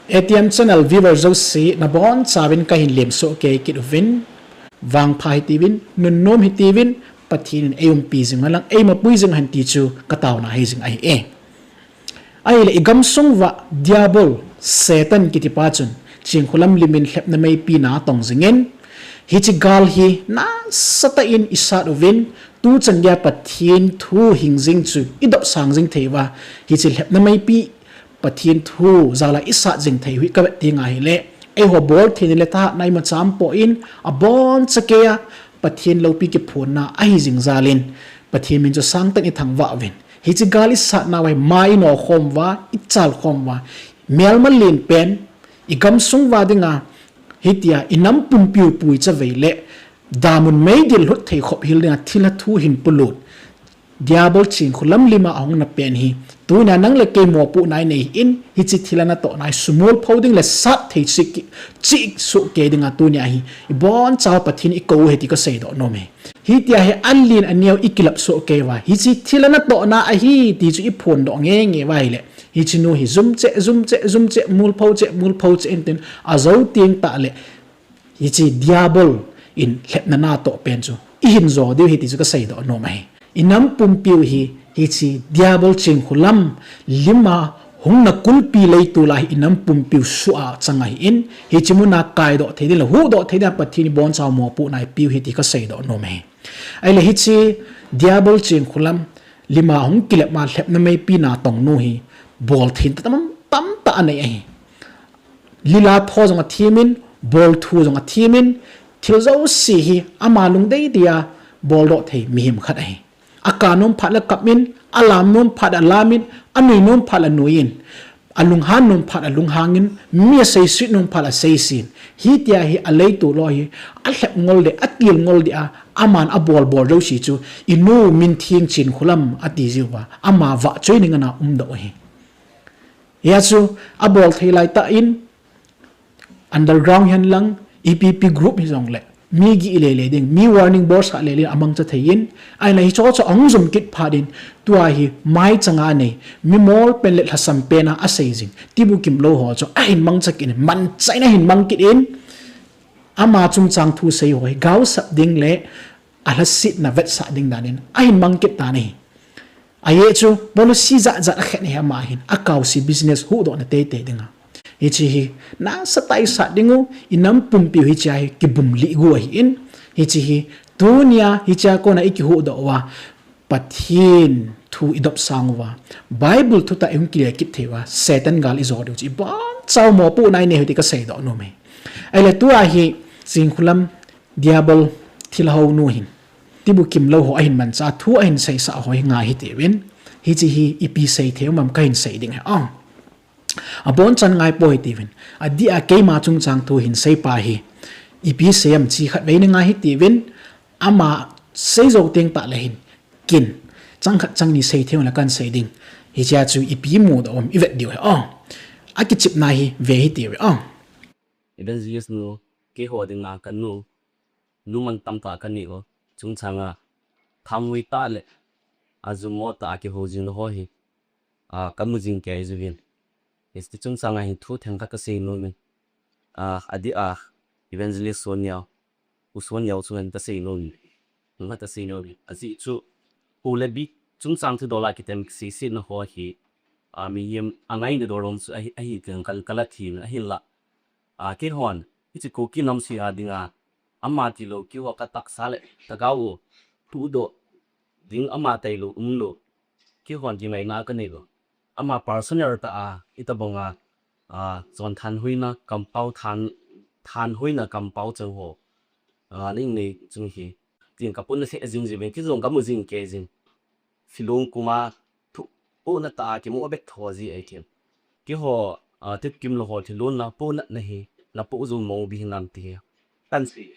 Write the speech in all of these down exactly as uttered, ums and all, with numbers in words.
A T M channel viewer jouse nabonchauvin kahin lemsoh kei kit uvin, vangpha hitiuvin, nunnom hitiuvin, Pathen in eiumpi jing hen lang, eimapui jing hen ti chu kataona hijing ahi e. Ahile igamsung uva Diabol, Satan kitipa chun, Chingkhulam limin lhepna meipi na atong jingin, hiche gal hi nasatah in isat uvin, tuchan geiya Pathen thu hing jing chu idopsang jing thei uva, hiche lhepna meipi Pathen thu jal a isat jing thei u hi kavet teng ahile, eiho bolthei le thahatna imacha aumpoi, aboncha keiya Pathen loupi kiphonna ahi jing jal in, Pathen min chu sangtah in ithangvah uvin. Hiche gal isatna uva hi ma inokhom uva, ichalkhom uva, melma lenpen, igamsung uva dinga, hitia inam pumpiu puicha vei le, damun meidil lhut thei khop hel dinga thilha thu hin polut, Diabol Chingkhulam lima ahung na pen hi, tunia nang le kei mopohna inei in, hiche thilha natohna hi sumolpho ding le sat thei cheh, cheh soh kei dinga tunia hi, ibonchauva Pathen ikou u ahi ti kaseidoh nom e. Hitia hi alen aneo ikilap soh kei uva, hiche thilha natohna ahi ti chu iphondoh ngenge uva ahile, hiche nu hi jum cheh, jum cheh, jum cheh, molpho cheh, molpho cheh intin, ajou teng tahle, hiche Diabol in lhepna natoh pen chu ihin jo diu ahi ti chu kaseidoh nom ahi. Inam pumpiu hi, hiche Diabol Chingkhulam lima hung na kulpi leitol a hi inam pumpiu suh a chang ahin, hiche muna kaidoh thei ding le huhdoh thei dinga Pathen in ibonchauva mopohna eipeu ahi ti kaseidoh nom ahi. Ahile hiche Diabol Chingkhulam lima hung kilep ma lhepna meipi natong nu hi, bolthei tamtah, tamtah anei ahi. Lila tho jong athemin, bolthu jong athemin, thil jouse hi ama lungdei dia boldoh thei mihem khat ahi. Akap nom phat le akapin, alam nom phat le alamin, anui nom phat le anuiyin, alunghan nom phat le alunghangin, mi aseiset nom phat le aseisetin. Hitia hi aleitol u hi alhep ngol deh, atil ngol deh a, aman abol bol jouse chu, inu min theng Chingkhulam ati jiuva, ama vahchoi ning ana umdoh u ahi. Hia chu abol thei laitah in, underground hihen lang, ipi ipi group hijongle, mi gih lele ding, mi warning bolsah lele ding amangcha thei in, ahile hicheho chu ahung jum kit phat in, tua hi maichanga anei, mimol pen le lhasam pen a asei jing, tibukim lou ho chu ahin mangcha kit in, manchah in ahin mang kit in, ama chungchang thusei ho hi gaosap ding le alhasetna vetsah ding dan in ahin mang kit tan ahi. Ajeh chu policy jat jat akhen ahi ama hin, akaose business huhdohna teitei dinga. Hiche hi nasatah a isat dingu, inam pumpiu hichea hi kibum lih gu ahin, hiche hi tunia hichea kona ikihuhdoh uva, Pathen thu idopsang uva, Bible thutah ihung kile kit thei uva, Satan gal ijo diu chu ibonchauva mopohna inei u ahi ti kaseidoh nom e. Ahile tua hi Chingkhulam Diabol thilha hou nu hin, tibukim lou ho ahin manchah, thu ahin seisah ho hi ngai hitiuvin, hiche hi ipi seithei um am kahin sei ding ahi. Abonchan ngaipoi hitiuvin, adeh a keima chungchang thu hinsei pa hi ipi sei am chi khatvei ngai hitiuvin, ama seijou teng tahle hin, kin, chang khat chang ni seithei um le kahin sei ding. Hichea chu ipi mudoh um ivet diu ahi. Akichepna hi ve hitiuve. Evangelist nu, keiho dinga kanu, numan tamtah kanei u, chungchanga thamui tah le ajumo tah a kihou jing lou ho hi, a, kamu jing kei jiuvin. Hiche chungchanga hin thu theng khat kasei nomin. A, adeh a, Evangelist Sonia, U Sonia u chunga hin kasei nomin. Nunga kasei nomin. Ajeh chu, pu le bi, chungchang thudol a kitem kiseisetna ho hi, a, mihem angaina dol um chu ahi, ahi teng kal, kala thim ahinla. A, keihon, hiche Kuki namse a dinga, ama tilou keiho katahsa le, lhagao u, huhdoh ding ama tailou umlou. Keihon kingaina kanei u. Ama personal tah a, itobanga, a, jon thanhoina kampao than, thanhoina kampao chang ho. A, ning nei chung hi. Tin kapuna se jing jiuvin, kei jong kamu jing kei jing. Filung kuma thu, puna tah a kimu bek tho ji ahi tin. Keiho, a, titkim lou ho thilon na, puna na hi, napu jou mong bih nam ti hi. Kan si,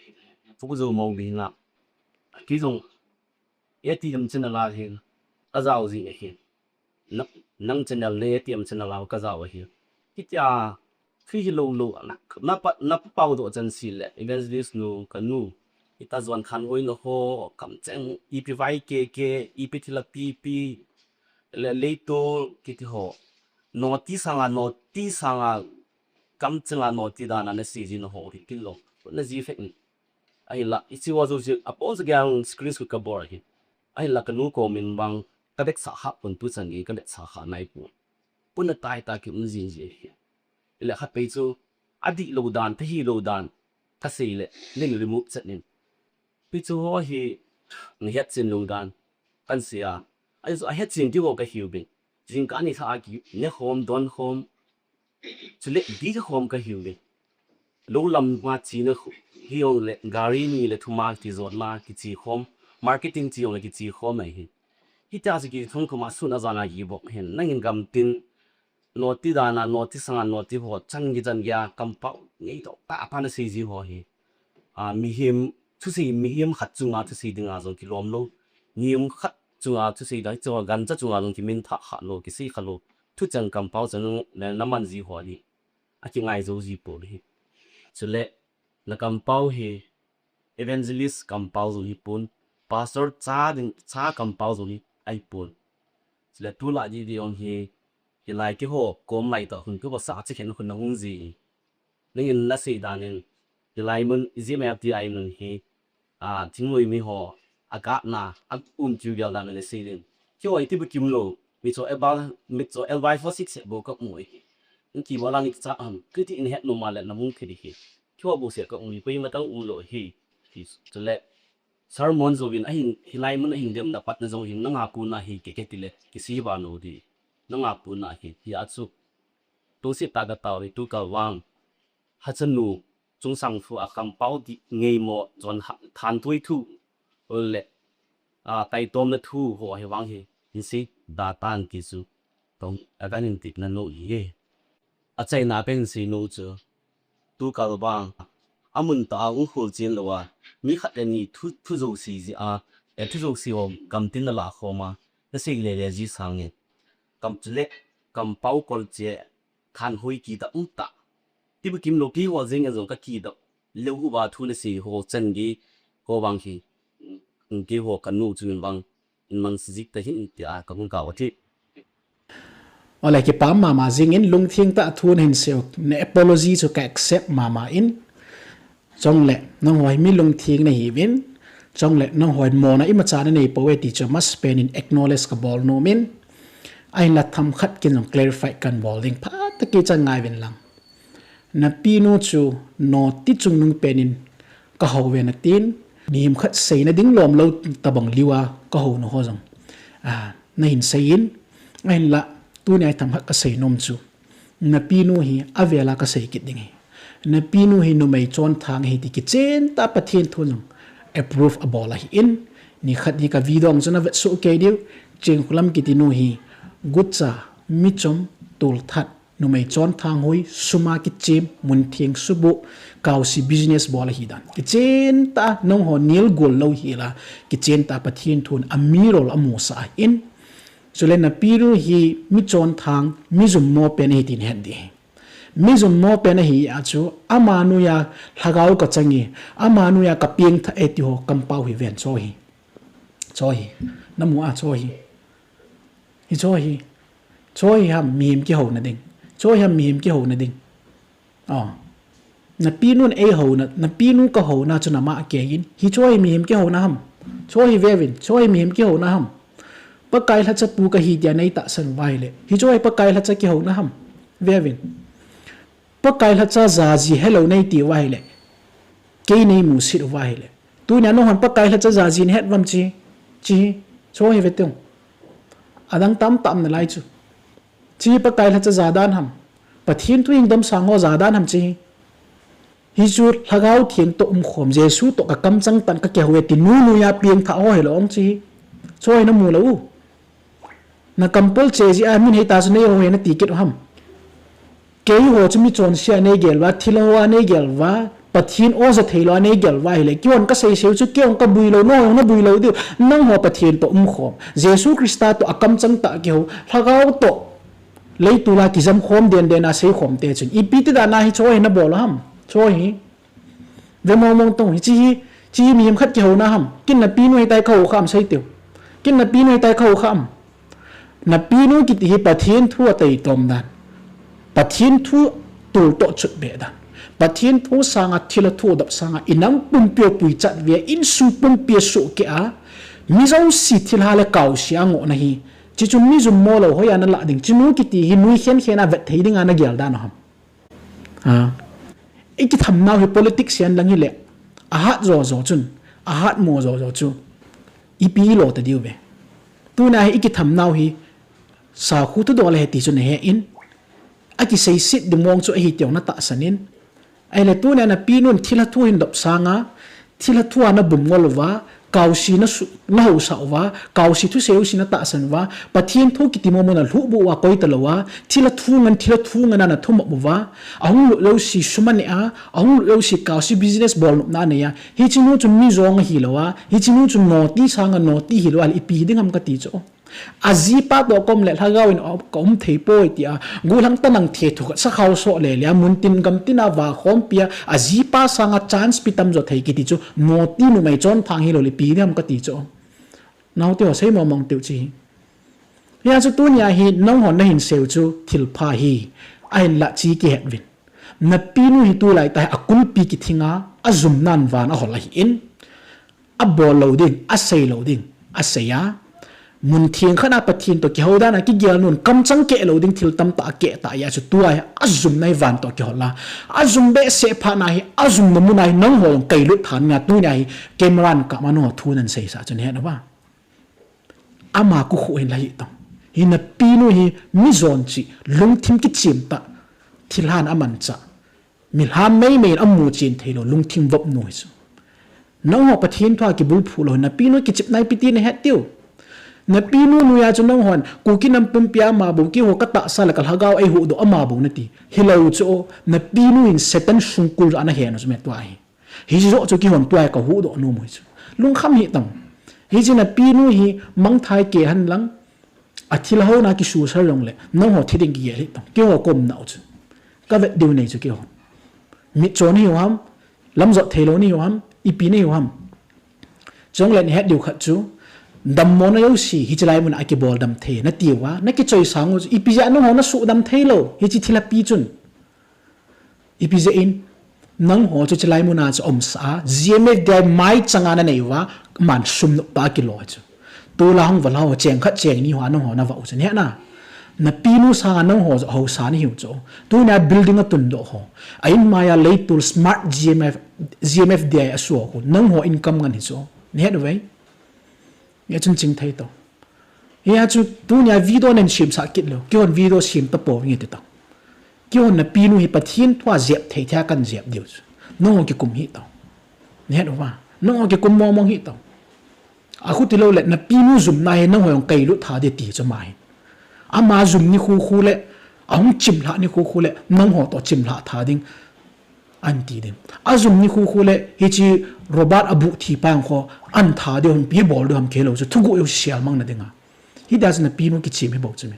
pu jou mong bih nam. Kei jong, A T M channel a hin, kajao ji ahi. Na, nang channel le A T M channel a kajao ahi. Hitia, free hilou lou, na, na pa, na pao doh chan sile, Evangelist nu, kanu. Hita jon thanhoina ho, kamcheng, ipi vai keke, ipi thilha pipi, le leitol kiti ho. Noti sanga, noti sanga, kamchanga noti dan a nasei ji naho hi kilom. Naji fek in. Ahinla, hiche ho jouse, apon sa gei screenshot kabol hi. Ahinla kanu komin vang, kabetsah kha pon tuchan gei, kabetsah kha nai pon. Pon atai ta kium jing ji hi. Ile khat pei chu, adih lou dan, tahih lou dan, kasei le, nin remove chet nin. Hichu ho hi, nahet chen lou dan, kansei a. Ahi chu ahet chen ti ho kahiuvin. Jingkah nilhah a kine khom, don khom, chule di kakhom kahiuvin. Lou lam ma chena khu, hijongle, gari ni le thuma tijotna kiche khom, marketing che jongle kiche khom ahi. Hitia chu kithung khom a sun a jan a kibol hin, nangin gamtin, noti dan a, noti sang a, noti ho, chan gei chan gei a, kampao, ngei toh, tah a pa nasei ji ho hi. A, mihem, thusei, mihem khat chunga thusei dinga jong kilom lou. Mihem khat chunga thusei ding, chu gancha chunga jong kiminthah kha lou, kisei kha lou. Thucheng kampao chan le naman ji ho hi. Akingai jou ji pon hi. Chule, na kampao hi, evangelist kampao jong hipon, pastor cha ding, cha kampao jong hi, ahipon. Chule, tulai di di jong hi, hilai keiho, kom lai toh, hun keiho sa a chikhen hun nahung ji. Nangin nasei dan in, hilai mun, ijim a ti ai mun hi, a, thingnoi mi ho, agatna, aum tiu gel dan in nasei din. Keiho iti bu kimlou, mi cho ebal, mi cho elvai fo sik se bo kamu hi. Nki bo lang it cha am, kiti in het nom a le namu kedi hi. Keiho bu se kamu hi, koima tang umlou hi. Hi, chule, sermon jouvin ahin, hilai mun ahin demna patna jong hin, nanga kona hi, kei kei ti le, kisei ba no di. Nanga kona hi, hi a chu. Tu si ta katao hi, tu ka vang. Hachanu, chungsang thu a kampao di, ngeimo, jon ha, thanthui thu. Le, a, taitomna thu ho hi vang hi, hin sei, da tan ki chu. Tong, a kan in tip na no hi. Achaina pen sei no chu. Tu kal vang. Amun tah a ung khol chen lou a. Mi khat le ni thu, thu jouse ji a. E thu jouse ho gamtin na la khom a. Nasei le le ji sang e. Kam chule, kampao kol che. Thanhui kida um ta. Ti bu kimlou keiho jeng a jong kakida. Leu uva thu nasei ho chan gei. Ho vang hi. Keiho kanu chu min vang. In mang si jik ta hin tia kahung kau ahi. Ole, kipah mama jingin lungtheng tah a thu nahin seiu, na apology chu ka accept mama in. Chule, nangho hi mi lungtheng nahiuvin. Chule, nangho hin mona imacha nanei pouve ti chu masapen in acknowledge kabol nom in. Ahinla themkhat ken jong clarify kahin bol ding phat a kichan ngai uvin lang. Napinu chu noti chungnung pen in kahou ve natin, mihem khat seina ding lom lou tabang liu a kahou na ho jong. A, nahin sei in, ahinla, tunia themkhat kasei nom chu. Napinu hi avel a kasei kit ding ahi. Napinu hi numei chonthang ahi ti kichen tah a Pathen thu jong approve abol ahi in, nikhat hi ka video jong chu navet soh kei diu, Chengkholam kiti nu hi, gucha, michom, tolthat, numei chonthang hoi, sum a kichem, mun theng suboh, kaosi business bol ahi dan. Kichen tah a, nangho nel gol lou hel a, kichen tah a Pathen thun amirol amusah ahi in. Chule napinu hi mi chonthang, mi jummo pen ahi tin het ding ahi. Mi jummo pen ahi a chu, ama noiya lhagao kachang e, ama noiya kapengthah e ti ho kampao hi ven, cho hi. Cho hi. Namu a cho hi. Hi cho hi. Cho hi ham mihem kihouna ding. Cho hi ham mihem kihouna ding. A. Napinun eihouna, napinu kahouna chu nama kei in. Hi cho hi mihem kihouna ham. Cho hi ve uvin, cho hi mihem kihouna ham. Pakai lhacha pu kahi tia nei tahsan uva ahile. Hi cho hi Pakai lhacha kihouna ham. Ve uvin. Pakai lhacha jaji helou nei ti uva ahile. Kei nei musit uva ahile. Tunia nanghon Pakai lhacha jaji nahet uvam chi. Chi hi. Cho hi ve teng. Adang tamtah um nalai chu. Chi hi Pakai lhacha ja dan ham. Pathen thu hing domsang ho ja dan ham chi hi. Hichu Lhagao Theng toh umkhom, Jesu toh kakamchang tah in kakihou e ti nu noiya pengthah ho hilou ong chi hi. Cho hi namu lou u. Nakampol che jeh a min heita chu neihou hi nati kit u ham. Keiho chu michonse a neigel uva, thilha ho a neigel uva, Pathen o ja theilou a neigel uva ahile, keihon kaseisei u chu keihon kabui lou, nangho jong nabui lou diu, nangho Pathen toh umkhom, Jesu Christa toh akamchang tah a kihou, Lhagao toh leitol a kijamkhom denden a seikhom te chun, ipi ti dan a hi cho hi nabol u ham, cho hi. Ve mong mong tong, hiche hi, hiche hi mihem khat kihouna ham. Ken napinu hitia kahou kha ham sei teu. Ken napinu hitia kahou kha ham. Napinu kiti hi Pathen thu ataitom dan. Pathen thu Toltoh chutbeh dan. Pathen thu sanga thilha thu dop sanga inam pumpi a puichat ve, insung pumpi a sohkeh a, mi jouse thilha le kaosi a ngohna hi, chuche chu mi jummo lou hoiya nalah ding, chinu kiti hi nui khenkhen a vet thei dinga nagel dan u ham? A, ikitham nau hi politics hihen lang hile, ahat jojo chun, ahatmo jojo chu, ipi ilo ta diu ve. Tunia hi ikitham nau hi, sakhu thudol ahi ti chu nahe in, akiseiset ding mong chu ahi tiu natahsan in. Ahile tunia napinun thilha thu hin dop sanga, thilha thu a nabum ngol uva, kaosi nasu-, nahousah uva, kaosi thusei jouse natahsan uva, Pathen thu kiti momo nalhuhbuh uva koi talou a, thilha thu ngen, thilha thu ngen a nathumop uva, ahung lut jouse sum aneh a, ahung lut jouse kaosi business bol nopna anei a, hichenu chu mi jong ahilou a, hichenu chu noti sanga noti hilou a, ipi ding ham kati chu. Ajipa toh kaum le lhagao in kaum theipoi tia, gollhang tanang thethu khat sakhao soh lele a, muntin gamtin a vakhompi a, ajipa sanga chance pe tamjo thei kiti chu, noti numei chonthang hilou le ipi ding ham kati chu. Naote ho, seimo mong teu chu hi. Hia chu tunia hi nanghon nahin seiu chu thilpha hi, ahinla chu kihet uvin. Napinu hi tulai tah hi akulpi kithing a, ajumnan van ahol ahin, abol lou ding, asei lou ding asei a, mun theng khat a Pathen toh kihou dan a kigel nun kamchang keh lou ding thil tamtah akeh tah a chu tua hi ajumna hi van toh kihol a, ajum behseh phat na hi, ajumna mun a hi nangho jong kailut tha dinga tunia hi camera in kap a nangho thu nahin seisah chu nahet uva. Ama kikhuh hin la hitong. Hi napinu hi mi jon cheh, lungthim kichim tah, thilhan amanchah, milham meimei in amuchen theilou lungthim vopnu hi chu. Nangho Pathen thua kibulphu lou, napinu kichepna ipi ti nahet diu. Napinu noiya chu nanghon Kuki nam pumpia ama bou, keiho katahsa le kalhagao eihuhdoh ama bou nati. Hilou chu, napinu hin Satan songkul ana henu chu me tua hi. Hiche joh chu keihon tua hi kahuhdoh nom u hi chu. Lungkham hitong. Hiche napinu hi mangthah kei hen lang, athilha houna kisusar jongle nangho thi ding kigel hitong. Keiho kaumnau chu kavet diu nei chu keihon. Mitcho nahiu ham, lamjot theilou nahiu ham, ipi nahiu ham. Chule nahet diu khat chu, dammona jouse hiche lai mun a kibol dam thei natiuva nakichoisang u chu, ipi jeh a nangho nasuhdam theilou hiche thilhapi chun? Ipi jeh in? Nangho chu chulai muna chu umsah a, G M F D I maichanga nanei uva, aman sum noptah a kilo chu. Tol'a hung valha ho cheng khat cheng ni hoa nangho navah u chu, nehna. Napinu sanga nangho chu haosa nahiu chu. Tunia building atundoh ho, a-in maiya leitol smart G M F, G M F D I asuh ho, nangho income ngen hi chu. Nahet uve? Hia chun chingthei tao. Hia chu tunia video nahin semsah kit leu, keihon video sem tapouvinge ti tao. Keihon napinu hi Pathen thua jep thei thei a kahin jep diu chu. Nangho kikum hih tao. Nahet uva? Nangho kikum mongmong hih tao. Akhuti loule napinu jumna hi nangho jong kailut tha ding ti chu ama hin. Ama jum nikho kho le, ahung chimlhah nikho kho le nangho toh chimlhah tha ding ahin ti ding. Ajum nikho kho le hiche Robert abuh thipa jong kho ahin tha diu ham, ipi bol diu ham kihilou chu, thuguh jouse selmang na dinga. Hitia chu napinu kichem hi bou chu me.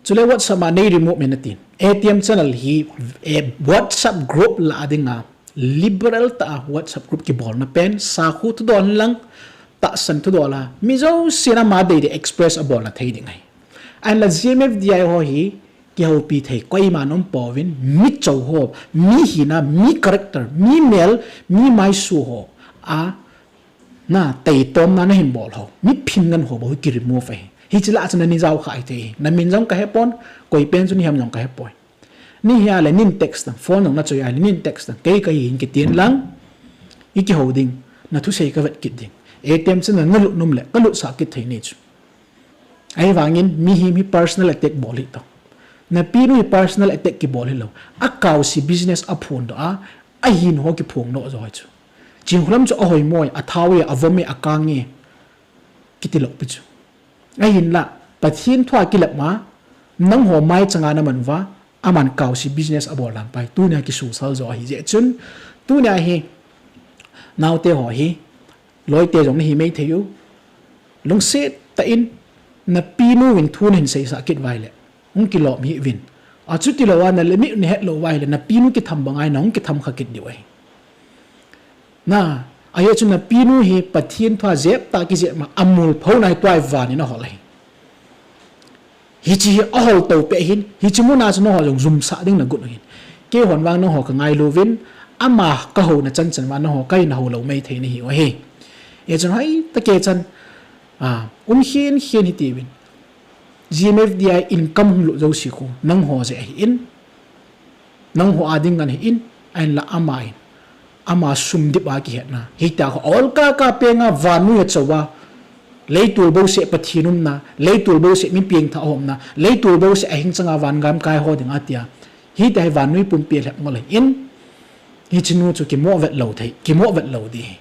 Chule WhatsApp a nei remove me natin. A T M channel hi, eh, WhatsApp group lah a dinga, liberal tah a WhatsApp group kibolna pen, sakhu thudol lang, tahsan thudol a, mi jousen ama deidei express abolna thei ding ahi. Ahinla G M F D I ho hi kihoupi thei koiman umpouvin, mi chou ho, mi hina, mi character, mi mel, mi maisu ho a, na taitomna nahin bol ho, mi phin ngen ho bou hi kiremove ahi. Hiche lah a chu nani jaokha hithei, namin jong kahepon, koi pen chu nahim jong kahepoi. Nihia le nin text tan, phone jong nachoi a le nin text tan, kei kahi in kitin lang, ikihou ding, nathusei kavet kit ding. A T M channel nalut nom le kalutsah kit thei nei chu. Ahivangin mihem hi personal attack bol hih tao. Napinu hi personal attack kibol hilou. Akaosi business aphondoh a, ahin ho kiphongdoh jo hi chu. Chinkholam chu ahoimo e, athao e, avom e, akang e, kitilou pi chu. Ahinla Pathen thua kilep ma, nangho maichanga naman uva, aman kaosi business abol dan pai. Tunia kisusal jo ahijeh chun, tunia hi naote ho hi, loite jong nahi maithei u. Lungset tah in, napinu vin thu nahin seisah kit uva ahile, hung kilom hih uvin. Achuti louva, nalimit nahet lou uva ahile, napinu kitham banga hi nahung kitham kha kit diu ahi. Na, ajeh chu napinu hi Pathen thua jep tah a kijep ma, amul phouna hi tua hi van in ahol ahi. Hiche hi ahol tou peh hin, hiche muna chu nangho jong jumsah ding nagot u hin. Keihon vang nangho kangailu uvin, ama kahouna chanchan vang nangho kahin hou lou maithei nahiu ahi. Hijeh chun hoitah kei chan, a, um khen khen hitiuvin. G M F D I income hung lut jouse khu nangho jeh ahin, nangho a ding ngen ahin, ahinla ama in, ama sum dip a kihetna. Hitia khu olkaka penga vannoi achouva, leitol bouseh Pathen umna, leitol bouseh mi pengthah a umna, leitol bouseh ahing changa vangam kai ho dinga tia, hitia hi vannoi pumpi alhep ngol ahin, hichenu chu kimoh vet lou thei, kimoh vet lou ding ahi.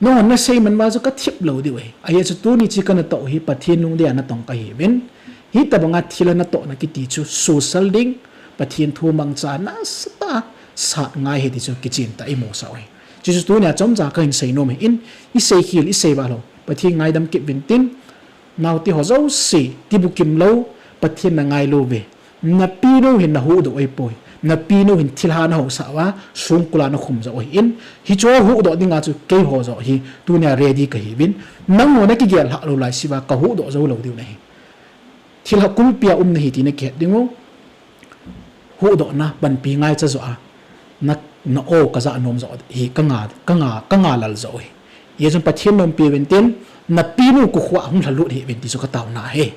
Nangho nasei man uva chu kathip lou diu ahi. Ajeh chu tuni chi kanatoh hi Pathen lungdei a natong kahiuvin, hitobanga thil a natohna kiti chu social ding, Pathen thu mangcha nasatah a sat ngai ahi ti chu kichen tah a imusah u ahi. Chuchu tunia chomcha kahin seinom ahin, isei khel, isei val ho Pathen ngaidam kit uvin tin, naote ho jouse, tibukim lou, Pathen nangailu uve. Napinu hin nahuhdoh u ahipoi. Napinu hin thilha nahousah uva, songkul a nakhum joh u ahin, hichu huhdoh dinga chu keiho joh hi tunia ready kahiuvin, nangho nakigel lhah lou laise uva kahuhdoh jou lou diu nahi. Thilha kulpi a um nahi ti nakihet dingu. Huhdohna panpi ngaicha joh a, na, na o kajah nom joh hi kanga, kanga, kanga lal joh u ahi. Hijeh chun Pathen nompiuvin tin, napinu kokhuh a hung lhalut hih uvin ti chu kataona ahi.